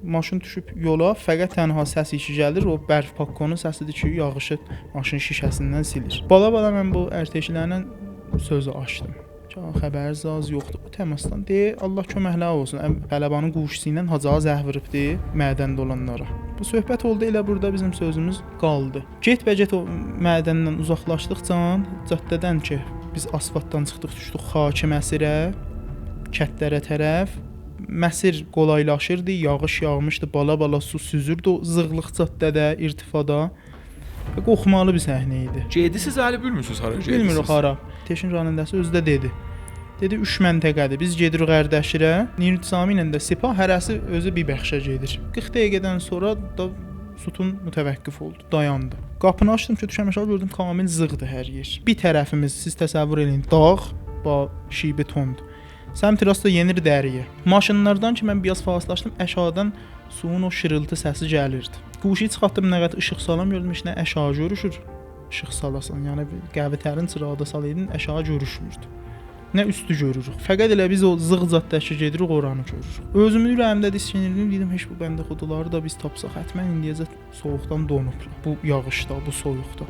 Maşın düşüb yola, fəqət tənha səs işi gəlir, o bərf pakkonun səsidir ki, yağışı maşın şişəsindən silir. Bala-bala mən bu ərteşlərlə sözü açdım. Ki, xəbəriniz az yoxdur bu təmasdan. De, Allah köməkləri olsun. Tələbanın quşu ilə Hacığa zəh vurubdu mədəndə olanlara. Bu söhbət oldu, elə burada bizim sözümüz qaldı. Getbəcət o mədəndən uzaqlaşdıqca, caddədən ki, biz asfaltdan çıxdıq, düşdük xaki məsirə, kəndlərə tərəf. Məsir qolaylaşırdı, yağış yağmışdı, bala-bala su süzürdü o zığlıq caddədə, irtifada. Və qorxmalı bir səhnə idi. Gedisiz hələ bilmirsiniz hara gedisiz. Bilmirik hara. Teşin ranəndəsi özü də dedi. Dedi 3 məntəqədir. Biz gedirik Ərdəşirə. Nizami ilə də Sipah hərəsi özü bir bəxşə gedir. 40 dəqiqədən sonra da sütun mütəvəqqif oldu, dayandı. Qapını açdım ki, düşəm aşağı, gördüm kamil zığdır hər yer. Bir tərəfimiz siz təsəvvür eləyin, dağ, ba şibi tond. Səmt rastda yenir dəriyə. Maşınlardan ki mən biraz fasiləşdim, aşağıdan suyun o şırıltı səsi gəlirdi. Quşu çıxartdım, nə qədər işıq salam gördüm, heç nə aşağı görüşür. İşıq salasan, yəni qəvitərin çırağı da salaydın, aşağı görüşmürdü. Nə üstü görürük. Fəqət elə biz o zığ caddəsi gedirik, oranı görürük. Özümün ürəyimdə düşünürdüm, dedim heç bu bəndə xudaları da biz tapsaq, həttəmən indiyəcə soyuqdan donublar. Bu yağışda, bu soyuqda.